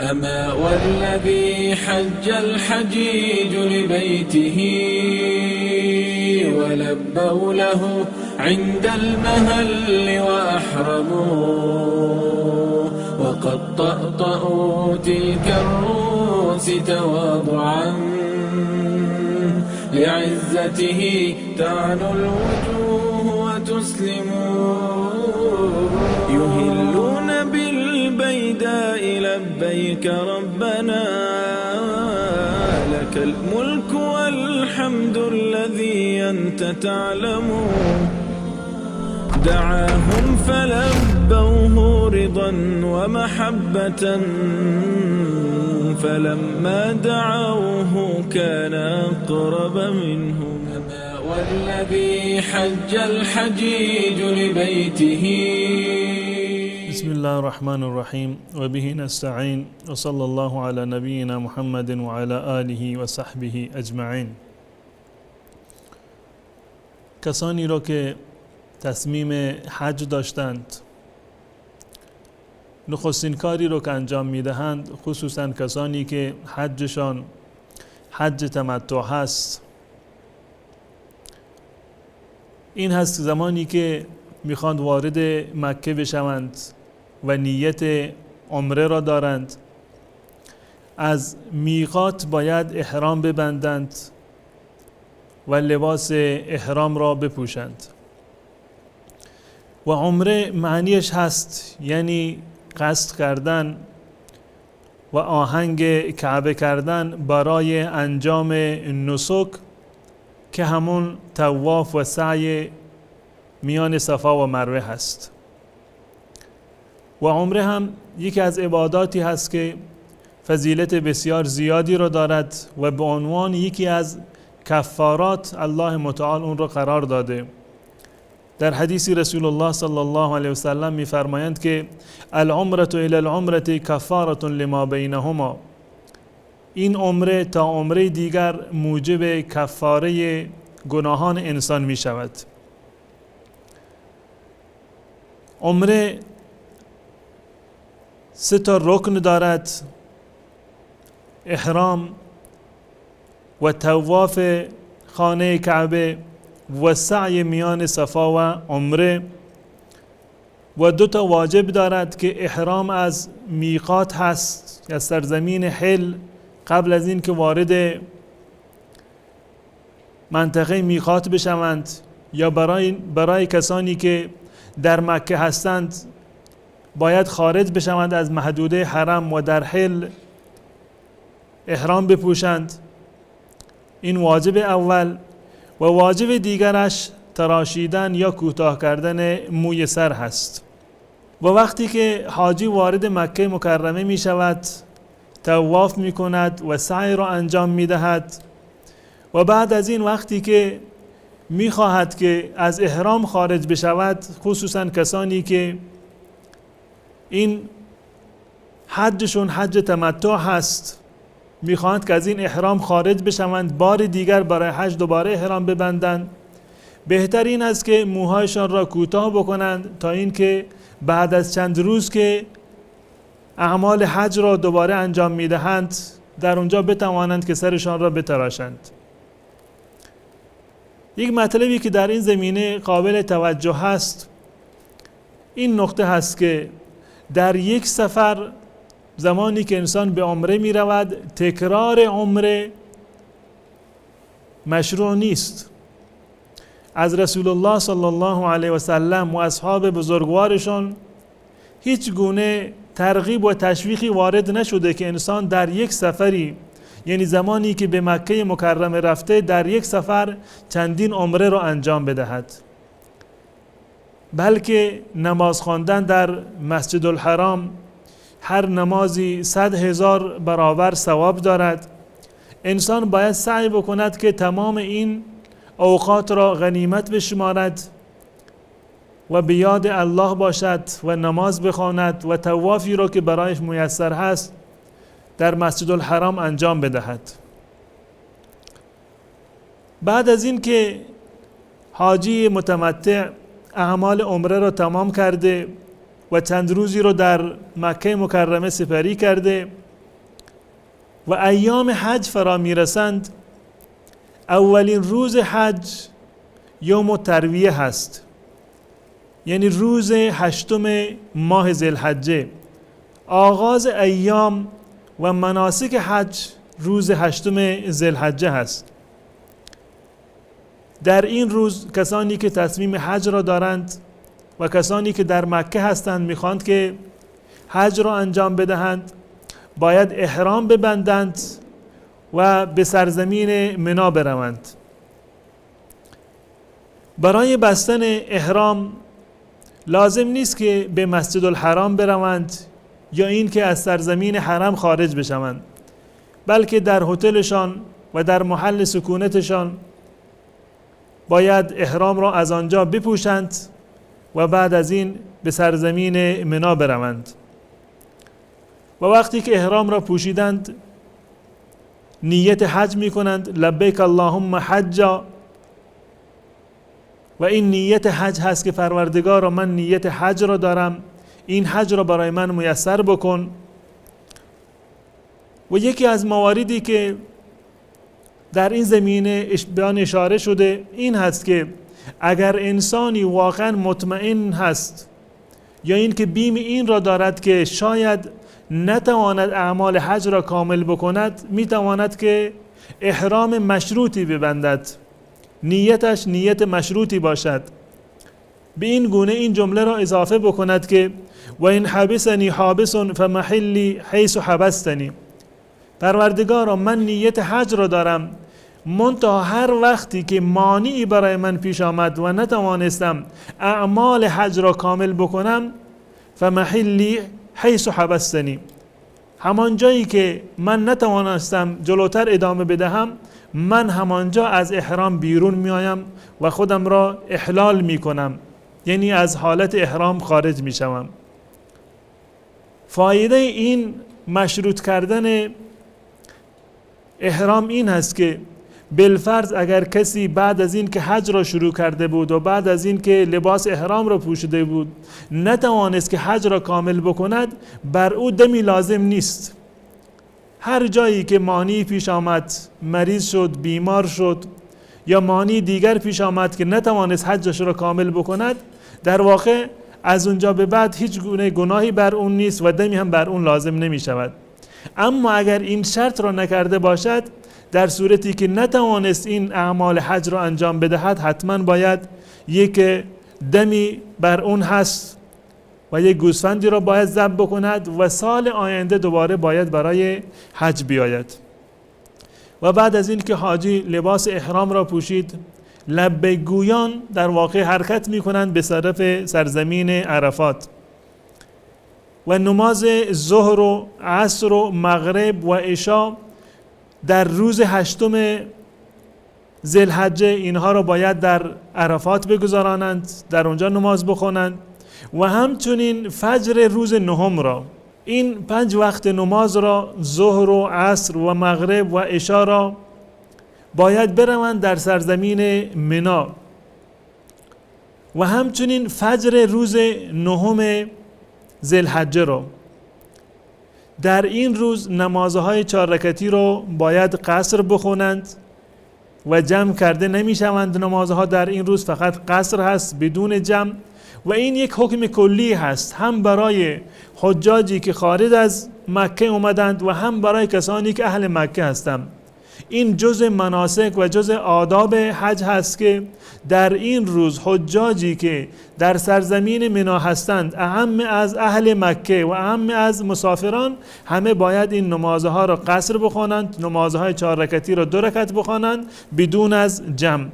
أما والذي حج الحجيج لبيته ولبوا له عند المهل وأحرموا وقد طأطأوا تلك الرؤوس تواضعا لعزته تعلو الوجوه وتسلم. يهلون بالبيداء لبيك ربنا لك الملك والحمد الذي أنت تعلم. دعاهم فلبوه رضا ومحبة فلما دعوه كان أقرب منهم. والذي حج الحجيج لبيته. بسم الله الرحمن الرحيم وبه نستعين وصلى الله على نبينا محمد وعلى آله وصحبه اجمعین. کسانی را که تصمیم حج داشتند، نخستین کاری رو که انجام میدهند، خصوصا کسانی که حجشان حج تمتع هست، این هست زمانی که میخواند وارد مکه بشوند و نیت عمره را دارند، از میقات باید احرام ببندند و لباس احرام را بپوشند. و عمره معنیش هست یعنی قصد کردن و آهنگ کعبه کردن برای انجام نسک که همون طواف و سعی میان صفا و مروه هست. و عمره هم یکی از عباداتی هست که فضیلت بسیار زیادی رو دارد و به عنوان یکی از کفارات الله متعال اون رو قرار داده. در حدیث رسول الله صلی الله علیه و سلم می‌فرمایند که العمرة الی العمرة کفارة لما بینهما. این عمره تا عمره دیگر موجب کفاره گناهان انسان می شود. عمره سه تا رکن دارد: احرام و طواف خانه کعبه و سعی میان صفا و عمره، و دو تا واجب دارد که احرام از میقات هست، از سرزمین حل قبل از این که وارد منطقه میقات بشوند، یا برای کسانی که در مکه هستند باید خارج بشوند از محدوده حرم و در حل احرام بپوشند. این واجب اول. و واجب دیگرش تراشیدن یا کوتاه کردن موی سر هست. و وقتی که حاجی وارد مکه مکرمه می شود، طواف می کند و سعی را انجام می دهد، و بعد از این وقتی که می خواهد که از احرام خارج بشود، خصوصا کسانی که این حجشون حج تمتع هست، میخواهند که از این احرام خارج بشوند، بار دیگر برای حج دوباره احرام ببندند، بهتر این است که موهایشان را کوتاه بکنند تا اینکه بعد از چند روز که اعمال حج را دوباره انجام میدهند در اونجا بتوانند که سرشان را بتراشند. یک مطلبی که در این زمینه قابل توجه هست این نقطه هست که در یک سفر زمانی که انسان به عمره می رود، تکرار عمره مشروع نیست. از رسول الله صلی الله علیه و سلم و اصحاب بزرگوارشان هیچ گونه ترغیب و تشویقی وارد نشده که انسان در یک سفری، یعنی زمانی که به مکه مکرمه رفته، در یک سفر چندین عمره را انجام بدهد، بلکه نماز خواندن در مسجد الحرام هر نمازی 100,000 برابر ثواب دارد. انسان باید سعی بکند که تمام این اوقات را غنیمت بشمارد و به یاد الله باشد و نماز بخواند و طوافی را که برایش میسر هست در مسجد الحرام انجام بدهد. بعد از این که حاجی متمتع اعمال عمره را تمام کرده و چند روزی رو در مکه مکرمه سپری کرده، و ایام حج فرا میرسند، اولین روز حج یوم ترویه هست، یعنی روز هشتم ماه ذوالحجه. آغاز ایام و مناسک حج روز هشتم ذوالحجه هست. در این روز کسانی که تصمیم حج را دارند و کسانی که در مکه هستند میخواند که حج را انجام بدهند، باید احرام ببندند و به سرزمین منا بروند. برای بستن احرام لازم نیست که به مسجد الحرام بروند یا این که از سرزمین حرم خارج بشوند، بلکه در هتلشان و در محل سکونتشان باید احرام را از آنجا بپوشند و بعد از این به سرزمین منا بروند. و وقتی که احرام را پوشیدند نیت حج میکنند، لبیک اللهم حجا، و این نیت حج هست که پروردگارا من نیت حج را دارم، این حج را برای من میسر بکن. و یکی از مواردی که در این زمینه به آن اشاره شده این هست که اگر انسانی واقعا مطمئن هست یا این که بیم این را دارد که شاید نتواند اعمال حج را کامل بکند، میتواند که احرام مشروطی ببندد، نیتش نیت مشروطی باشد. به این گونه این جمله را اضافه بکند که و این حبسنی حابس فمحلی حیث حبستنی. پروردگارا من نیت حج را دارم، منتها هر وقتی که مانعی برای من پیش آمد و نتوانستم اعمال حج را کامل بکنم، فمحلی حیث حبستنی، همان جایی که من نتوانستم جلوتر ادامه بدهم، من همانجا از احرام بیرون میایم و خودم را احلال میکنم، یعنی از حالت احرام خارج میشوم. فایده این مشروط کردن احرام این هست که بالفرض اگر کسی بعد از این که حج را شروع کرده بود و بعد از این که لباس احرام را پوشیده بود نتوانست که حج را کامل بکند، بر او دمی لازم نیست. هر جایی که مانعی پیش آمد، مریض شد، بیمار شد یا مانع دیگر پیش آمد که نتوانست حجش را کامل بکند، در واقع از اونجا به بعد هیچ گونه گناهی بر اون نیست و دمی هم بر اون لازم نمی شود. اما اگر این شرط را نکرده باشد، در صورتی که نتوانست این اعمال حج را انجام بدهد، حتما باید یک دمی بر اون هست و یک گوسفندی را باید ذبح بکند و سال آینده دوباره باید برای حج بیاید. و بعد از این که حاجی لباس احرام را پوشید، لبیک گویان در واقع حرکت میکنند به طرف سرزمین عرفات و نماز ظهر و عصر و مغرب و عشا در روز هشتم ذوالحجه اینها را باید در عرفات بگذارانند، در اونجا نماز بخوانند و همچنین فجر روز نهم را، این 5 وقت نماز را، ظهر و عصر و مغرب و عشا را باید بروند در سرزمین منا و همچنین فجر روز نهم ذوالحجه را. در این روز نمازهای 4 رکعتی رو باید قصر بخونند و جمع کرده نمیشوند نمازها در این روز، فقط قصر هست بدون جمع. و این یک حکم کلی هست، هم برای حجاجی که خارج از مکه اومدند و هم برای کسانی که اهل مکه هستند. این جزء مناسک و جزء آداب حج هست که در این روز حجاجی که در سرزمین منا هستند، اعم از اهل مکه و اعم از مسافران، همه باید این نمازها را قصر بخوانند، نمازهای 4 رکعتی را 2 رکعت بخوانند بدون از جمع.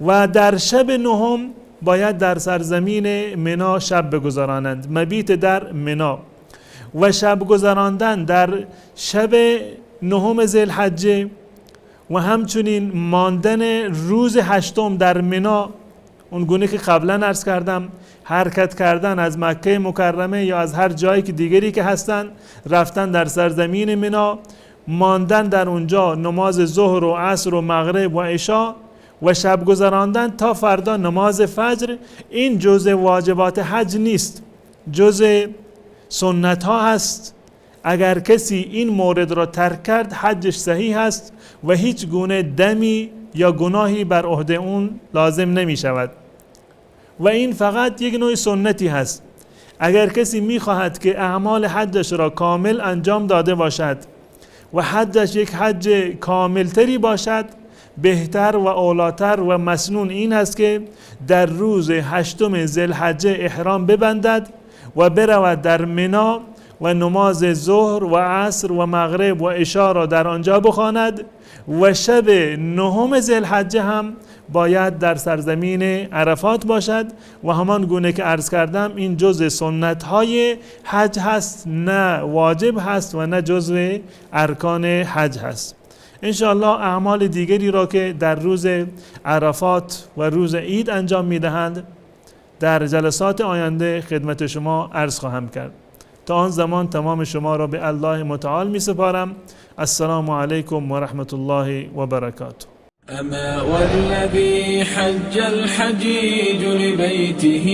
و در شب نهم باید در سرزمین منا شب بگذرانند، مبیت در منا. و شب گذراندن در شب نهم ذوالحجه و همچنین ماندن روز هشتم در منا، اون گونه که قبلا عرض کردم، حرکت کردن از مکه مکرمه یا از هر جایی که دیگری که هستن، رفتن در سرزمین منا، ماندن در اونجا نماز ظهر و عصر و مغرب و عشا و شب گذراندن تا فردا نماز فجر، این جزء واجبات حج نیست، جزء سنت ها هست. اگر کسی این مورد را ترک کرد حجش صحیح است و هیچ گونه دمی یا گناهی بر عهده اون لازم نمی شود و این فقط یک نوع سنتی هست. اگر کسی می خواهد که اعمال حجش را کامل انجام داده باشد و حجش یک حج کاملتری باشد، بهتر و اولاتر و مسنون این است که در روز هشتم ذوالحجه احرام ببندد و برود در منا و نماز ظهر و عصر و مغرب و عشا را در آنجا بخواند و شب نهم ذوالحجه هم باید در سرزمین عرفات باشد و همان گونه که عرض کردم این جزء سنت های حج هست، نه واجب هست و نه جزء ارکان حج هست. انشاءالله اعمال دیگری را که در روز عرفات و روز عید انجام میدهند در جلسات آینده خدمت شما عرض خواهم کرد. تا آن زمان تمام شما را به الله متعال می سپارم. السلام علیکم و رحمت الله و برکاته. أما والذي حج الحجيج لبيته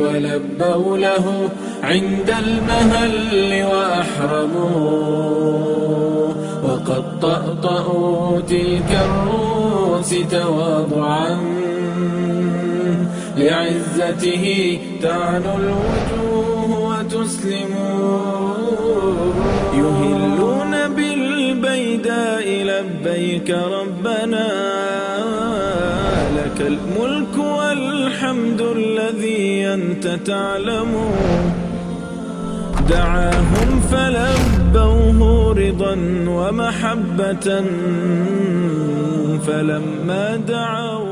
ولبوا له عند المهل وأحرموا وقد طأطأوا تلك الرؤوس تواضعا لعزته تعلو الوجوه وتسلم. يهلون بالبيداء لبيك ربنا لك الملك والحمد الذي أنت تعلم. دعاهم فلبوه رضا ومحبة فلما دعوا